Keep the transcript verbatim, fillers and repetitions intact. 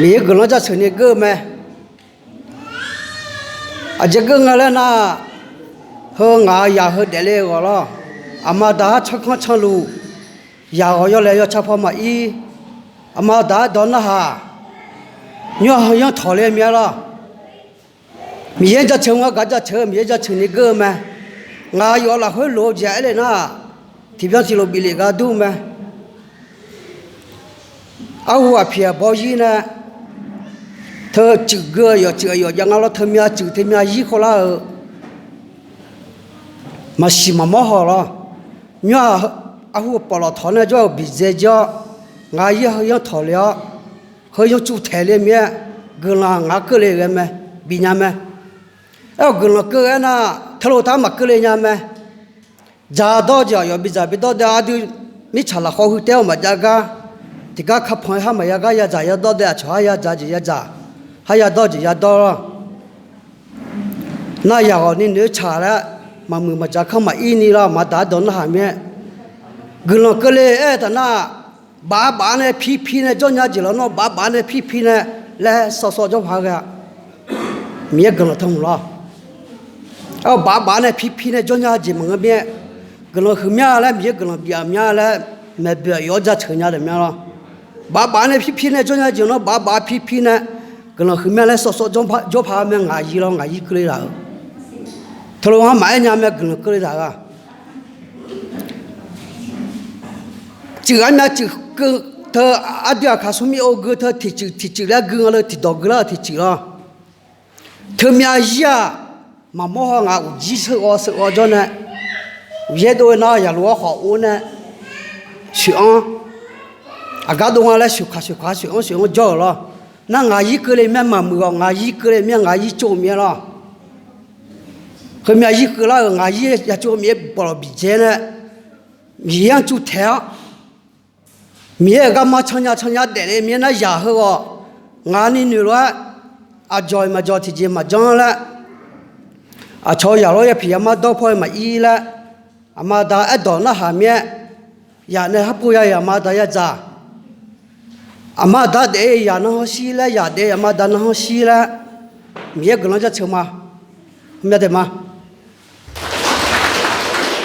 Miqyaer guiqlanq jaceuq ni geur-eu mae. Aqjeq geur nga laer nar, heu ngaq-euq yaq heu daefle-eu ghawq lawr, aqma aqda-anr canrkanr canluf, yaq ghawq yawlaeq yawtsaq paw maqir, aqma aqda-anr dawq narhaq, nymr-aq heu yanr tawq le mir-aer lawr. Miqyaer jaceuq nga gaq jaceuq-eu Miqyaer jaceuq ni geur-eu mae. Ngaq yawf lafkhoer lof-eu jeq aerle nar, tiqbyan tiqlof bif lef gar dur mae. Arhu aqpiq aqbawr zir nae, teu cuif gui-eu yawf cuif aqyawf jav nga lawr, teumyav cuif teumyav zir khawvlar-eu, maqsiq maqmawr haw lawr. Nymr-aq, arhu pawf lawq tawq nae jawr-eu bidzae jir-awr, ngaq zir heu yanr tawq le-awr, heu yanr cuv taeq le mir-aer, guiqlanq ngaq keuvle ghae mae, bifnya mae. Aer-awq guiqlanq keuv-aer nar, teulof taq maqkeuvle nya mae. Dzaq dawr-eu jeq aqyawf bidzaq bidawr dae ardui, mirtsaq lafkhawv heu taer-awr maqjav gar, tiqgar kapanq-aer har maqya gar yadzaq yadawr dae aqcawq har yadzaq jeq yadzaq, har yadawr jeq yadawr lawr. Nar yaq ghawq ni noeq-aer tsaq laer, maqmuiq maqjaq kanr maqir ni lawr, aqma aqda-anr dawq narhaq mir-aer, guiqlanq keuvle aer-eu taf nar, baf-a baf-a nae pirpir nae jawrnya jeq lawr nawr, baf-a baf-a nae pirpir nae laer sawv sawv jawr paq-aer ghae-a. Miqyaer guiqlanq tanqhmq lawr. Aer-awq baf-a baf-a nae pirpir nae jawrnya jeq maqngeur mir-aer, guiqlanq huiqmya laer Miqyaer guiqlanq bif-a mya laer, maeqboeq aqyawf-anr jaceuq nya daef mya lawr. Baf-a baf-a nae pirpir nae jawrnya jeq nawr, baf-a baf-a pirpir nae guiqlanq huiqmya laer sawv sawv jawr paq-aer mae. Ngaq zir lawr, ngaq zir keuvle taq-euq, teulof-anr maqaer nya mae, guiqlanq keuvle taq-euq-a. Cuif armyav cuif keuv teu, ardui aqkaq smrmir ov gui teu, tiqcuif tiqcuif laer gui nga leu tiqdawq gui lar-euq tiqcuif lawr. Teumyav zir-aq, maqmawr haw ngaq uqjir sheuqghawv sheuqghawv jawr nae, uqyaer dov-eu nar yaqluf-anr khawf or nae, soeq-anr, aqgar dov nga laer soeqkaq soeqkaq soeq-anr soeq-anr jawr-euq lawr. Nar ngaq zir keuvle mir-aer maqmuiq-awq, ngaq zir keuvle mir-aer ngaq zir tsov mir-aer lawr. Heumyav zir keuvlar-euq ngaq zir ya tsov mir-aer bawlawq bidzae nae, Miqyaer-anr cuv taeq-awr, Miqyaer-euq garma cannya cannya daefle mir-aer nar yaq heu ghawq ngaq ni noeq lof-aer, aqjawq-iq maqjawq tiqjeq maqjanr laer, aqcawq-eu yaq lawr yapiq yamar dawr paw-aer maqir laer, aqma aqda aerdawq narhaq mir-aer, yaq nae harpov ya-iq aqma aqda yadzaq, aqma aqda daef-eu yaq nanrhanr shir laer, yaq daef-eu aqma aqda nanrhanr shir laer, Miqyaer guiqlanq jaceuq ma. Mya daef ma.